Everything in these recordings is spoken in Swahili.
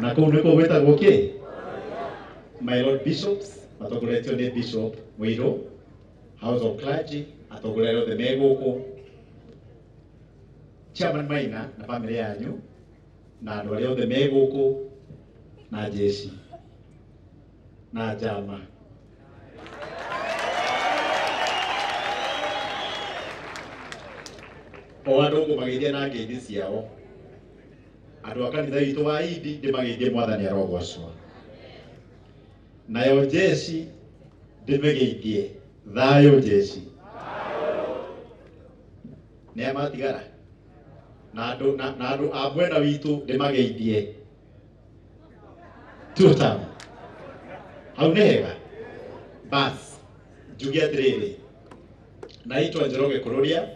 Na kũu nĩkuo gwĩtagwo kĩ? My Lord Bishops matongoretio nĩ Bishop Mũirũ, House of Clergy atongoria arĩa othe me gũkũ, Chairman Maina na famĩlĩ yanyu na andũ arĩa othe me gũkũ na jeshi na njama. O andũ ngũmageithia na ngeithi ciao. Andũ a kanitha witũ wa Idi ndĩmageithie, Mwathani arogocwo. Nayo jeshi ndĩmĩgeithie, thayũ jeshi. Nĩa matigara na andũ na andũ a mwena witũ ndĩmageithie tutam hau nĩ hega. Bas njuge atĩrĩrĩ, naitwa Njoroge Kururia,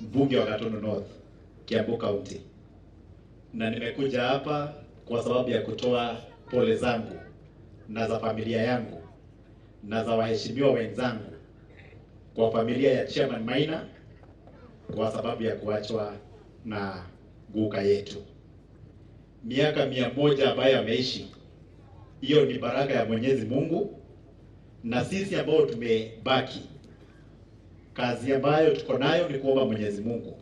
mbunge wa Gatundu North, Kiambu County, na nimekuja hapa kwa sababu ya kutoa pole zangu na za familia yangu na za waheshimiwa wenzangu kwa familia ya Chairman Maina kwa sababu ya kuachwa na guka yetu. Miaka 100 ambayo ameishi, hiyo ni baraka ya Mwenyezi Mungu, na sisi ambao tumebaki, kazi ambayo tuko nayo ni kuomba Mwenyezi Mungu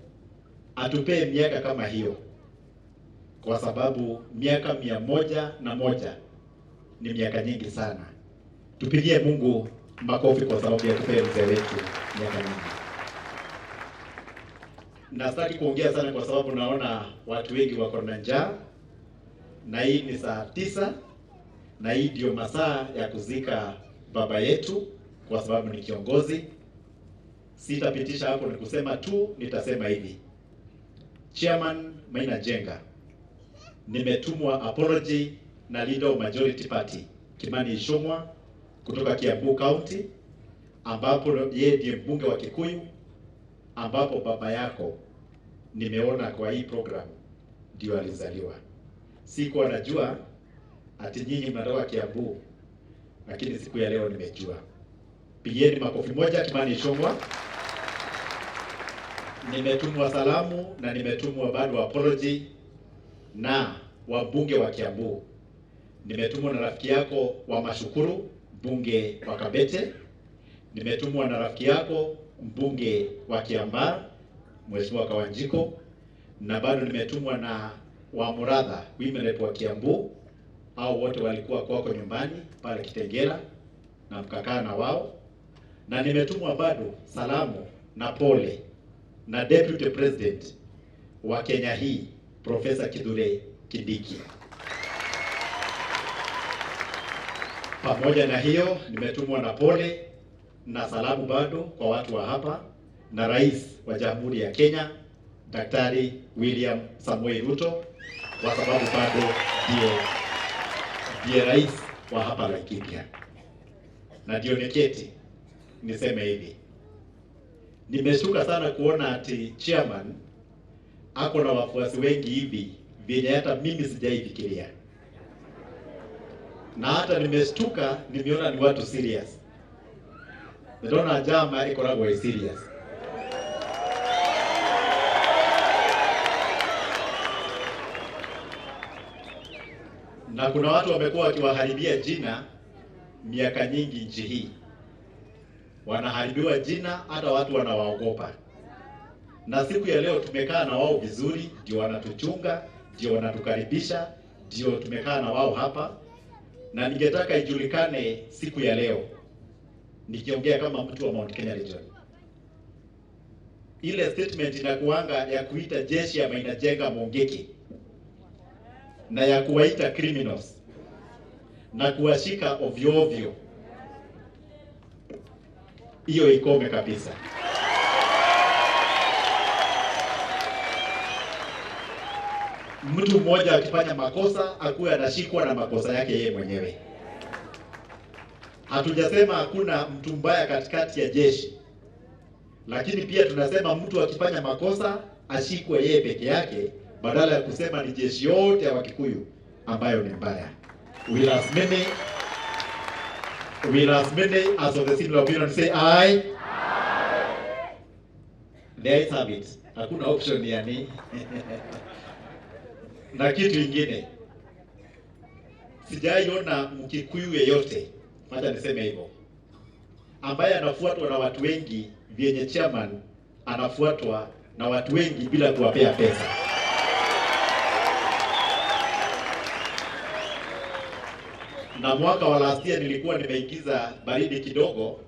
atupee miaka kama hiyo, kwa sababu miaka 101 ni miaka nyingi sana. Tupigie Mungu makofi kwa sababu ya kupea mzee wetu miaka mingi. Na sitaki kuongea sana kwa sababu naona watu wengi wako na njaa, na hii ni saa 9 na hii ndio masaa ya kuzika baba yetu, kwa sababu ni kiongozi. Sitapitisha hapo, ni kusema tu, nitasema hivi: Chairman Maina Njenga, nimetumwa apology na leader of majority party Kimani Ichung'wah kutoka Kiambu County, ambapo yeye ndiye mbunge wa Kikuyu, ambapo baba yako nimeona kwa hii program ndio alizaliwa. Sikuwa najua ati nyinyi mnatoka Kiambu, lakini siku ya leo nimejua. Pigieni makofi moja Kimani Ichung'wah. Nimetumwa salamu na nimetumwa bado apology na wabunge wa Kiambu. Nimetumwa na rafiki yako wa Mashukuru, mbunge wa Kabete. Nimetumwa na rafiki yako mbunge wa Kiambaa, Mheshimiwa Kawanjiko, na bado nimetumwa na wa Muratha, women rep wa Kiambu. Au wote walikuwa kwako nyumbani pale Kitengela na mkakaa na wao, na nimetumwa bado salamu na pole na Deputy President wa Kenya hii Profesa Kithure Kindiki. Pamoja na hiyo, nimetumwa na pole na salamu bado kwa watu wa hapa na Rais wa Jamhuri ya Kenya Daktari William Samoei Ruto, kwa sababu bado ndiye rais wa hapa Laikipia. Na ndio niketi niseme hivi, nimeshtuka sana kuona ati chairman ako na wafuasi wengi hivi vyenye hata mimi sijaifikiria, na hata nimeshtuka, nimeona ni watu serious. Ndona njama ikoragwo ĩ serious. Na kuna watu wamekuwa wakiwaharibia jina miaka nyingi nchi hii, wanaharibiwa jina, hata watu wanawaogopa. Na siku ya leo tumekaa na wao vizuri, ndio wanatuchunga, ndio wanatukaribisha, ndio tumekaa na wao hapa, na ningetaka ijulikane siku ya leo, nikiongea kama mtu wa Mount Kenya Region, ile statement inakuanga ya kuita jeshi ya Maina Njenga Mungiki na ya kuwaita criminals na kuwashika ovyo ovyo, hiyo ikome kabisa. Mtu mmoja akifanya makosa akuwe anashikwa na makosa yake yeye mwenyewe. Hatujasema hakuna mtu mbaya katikati ya jeshi, lakini pia tunasema mtu akifanya makosa ashikwe yeye peke yake, badala ya kusema ni jeshi yote ya Wakikuyu ambayo ni mbaya. Will as many, will as many as of the similar opinion say aye? There is have it. Hakuna option yani. Na kitu ingine, Sijaiona Mkikuyu yeyote, wacha niseme hivyo, ambaye anafuatwa na watu wengi vyenye chairman anafuatwa na watu wengi bila kuwapea pesa. Na mwaka wa last year nilikuwa nimeingiza baridi kidogo,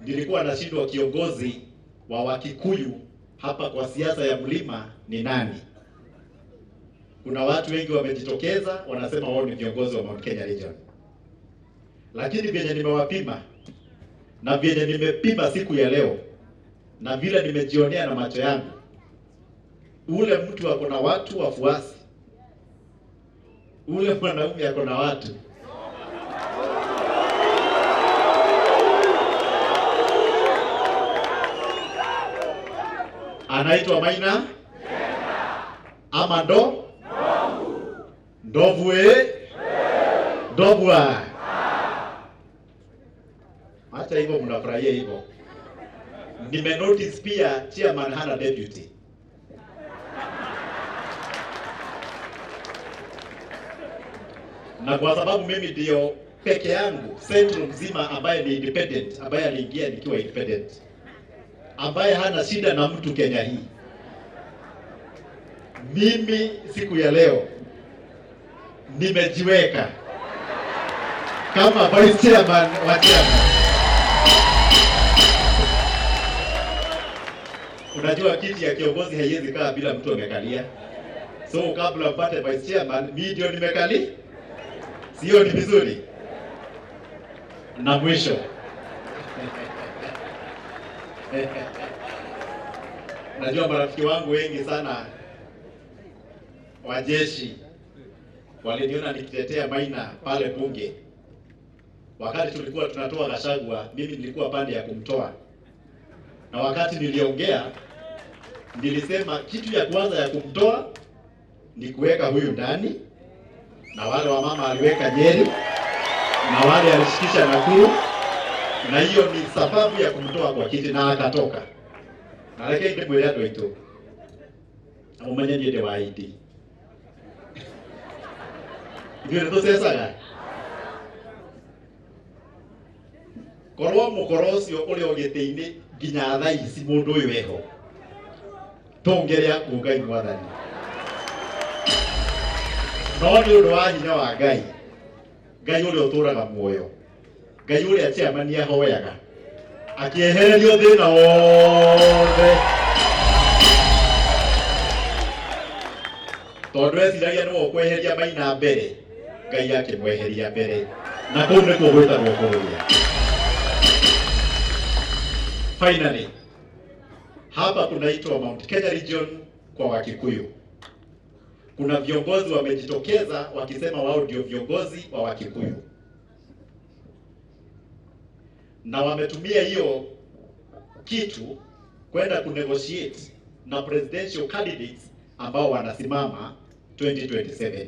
nilikuwa nashindwa kiongozi wa Wakikuyu hapa kwa siasa ya mlima ni nani. Kuna watu wengi wamejitokeza wanasema wao ni viongozi wa Mount Kenya Region, lakini vyenye nimewapima na vyenye nimepima siku ya leo na vile nimejionea na macho yangu, ule mtu ako na watu wafuasi, ule mwanaume ako na watu. Anaitwa Maina ama ndo Ndovu Ndovu. Acha hivyo, mnafurahia hivyo. Nime notice pia chairman hana deputy. Na kwa sababu mimi ndio peke yangu central mzima ambaye ni independent, ambaye aliingia nikiwa independent, ambaye hana shida na mtu Kenya hii, mimi siku ya leo nimejiweka kama vice chairman wa chama. Unajua kiti ya kiongozi haiwezi kaa bila mtu amekalia. So kabla mpate vice chairman, mimi ndio nimekali. Sio ni vizuri? Na mwisho najua marafiki wangu wengi sana wa jeshi waliniona nikitetea Maina pale bunge. Wakati tulikuwa tunatoa Gachagua, mimi nilikuwa pande ya kumtoa. Na wakati niliongea, nilisema kitu ya kwanza ya kumtoa ni kuweka huyu ndani, na wale wa mama aliweka Nyeri, na wale alishikisha Nakuru, na hiyo ni sababu ya kumtoa kwa kiti, na akatoka. Na reke ndimwire andu aitu, mumenye niĩ ndĩ wa ID. Ithuĩ nĩtũcecaga. Korwo mũkoro ũcio ũrĩ o gĩtĩ-inĩ nginya thaa ici mũndũ ũyũ eho, tũngeria ku Ngai mwathani. No nĩ ũndũ wa hinya wa Ngai, Ngai ũrĩa ũtũraga muoyo, Ngai ũrĩa chairman ahoyaga, akĩehererio thĩna wothe, tondũ eciragia nĩwe ũkweheria Maina mbere, Ngai akĩmweheria mbere, na kũu nĩkuo gwĩtagwo kũrũria. Finally, hapa kunaitwa Mount Kenya Region kwa Wakikuyu. Kuna viongozi wamejitokeza wakisema wao ndio viongozi wa Wakikuyu, na wametumia hiyo kitu kwenda kunegotiate na presidential candidates ambao wanasimama 2027.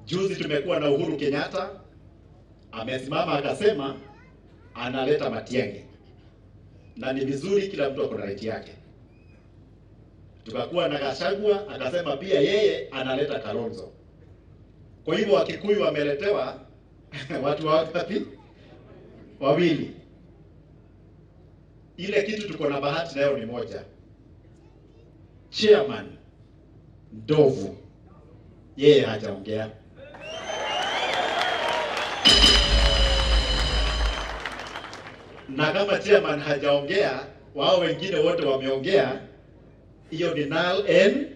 Juzi tumekuwa na Uhuru Kenyatta amesimama akasema analeta Matiang'i, na ni vizuri, kila mtu ako na right yake. Tukakuwa na Gachagua akasema pia yeye analeta Kalonzo. Kwa hivyo Wakikuyu wameletewa watu wangapi? Wawili. Ile kitu tuko na bahati nayo ni moja. Chairman Ndovu yeye hajaongea. Na kama chairman hajaongea, wao wengine wote wameongea, hiyo ni null and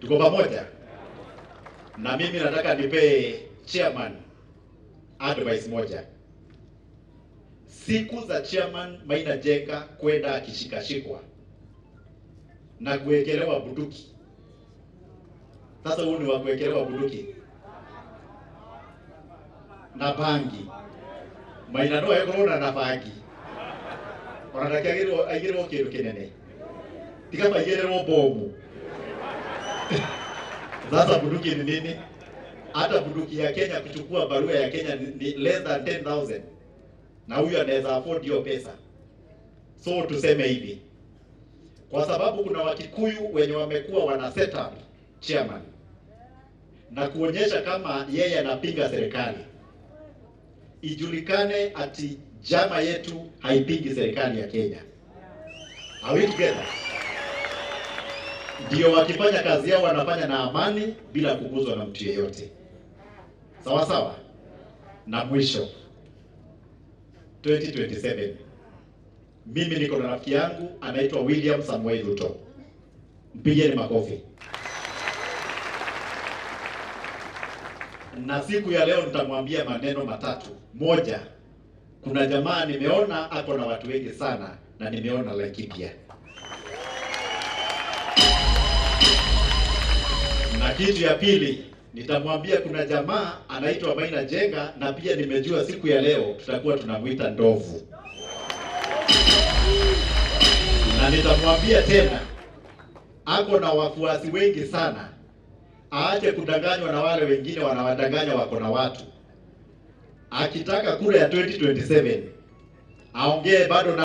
tuko pamoja. Na mimi nataka nipee chairman advice moja. Siku za chairman Maina Njenga kwenda akishikashikwa na kuwekelewa bunduki. Sasa huu ni wa kuwekelewa bunduki na bangi. Maina no ekorwo na bangi. Ona ndakiagĩrĩrwo aigĩrĩrwo kĩndũ kĩnene. Tiga maigĩrĩrwo bomu. Sasa bunduki ni nini? Hata bunduki ya Kenya kuchukua barua ya Kenya ni less than 10,000. Na huyu anaweza afford hiyo pesa. So tuseme hivi, kwa sababu kuna Wakikuyu wenye wamekuwa wana set up chairman na kuonyesha kama yeye anapinga serikali. Ijulikane ati chama yetu haipingi serikali ya Kenya. Are we together? Ndio wakifanya kazi yao wanafanya na amani bila kuguzwa na mtu yeyote. Sawa sawa. Na mwisho 2027 mimi niko na rafiki yangu anaitwa William Samoei Ruto, mpigeni makofi. Na siku ya leo nitamwambia maneno matatu. Moja, kuna jamaa nimeona ako na watu wengi sana na nimeona Laikipia. Na kitu ya pili nitamwambia kuna jamaa anaitwa Maina Njenga na pia nimejua siku ya leo tutakuwa tunamuita ndovu. Na nitamwambia tena ako na wafuasi wengi sana, aache kudanganywa na wale wengine wanawadanganya wako na watu. Akitaka kura ya 2027 aongee bado na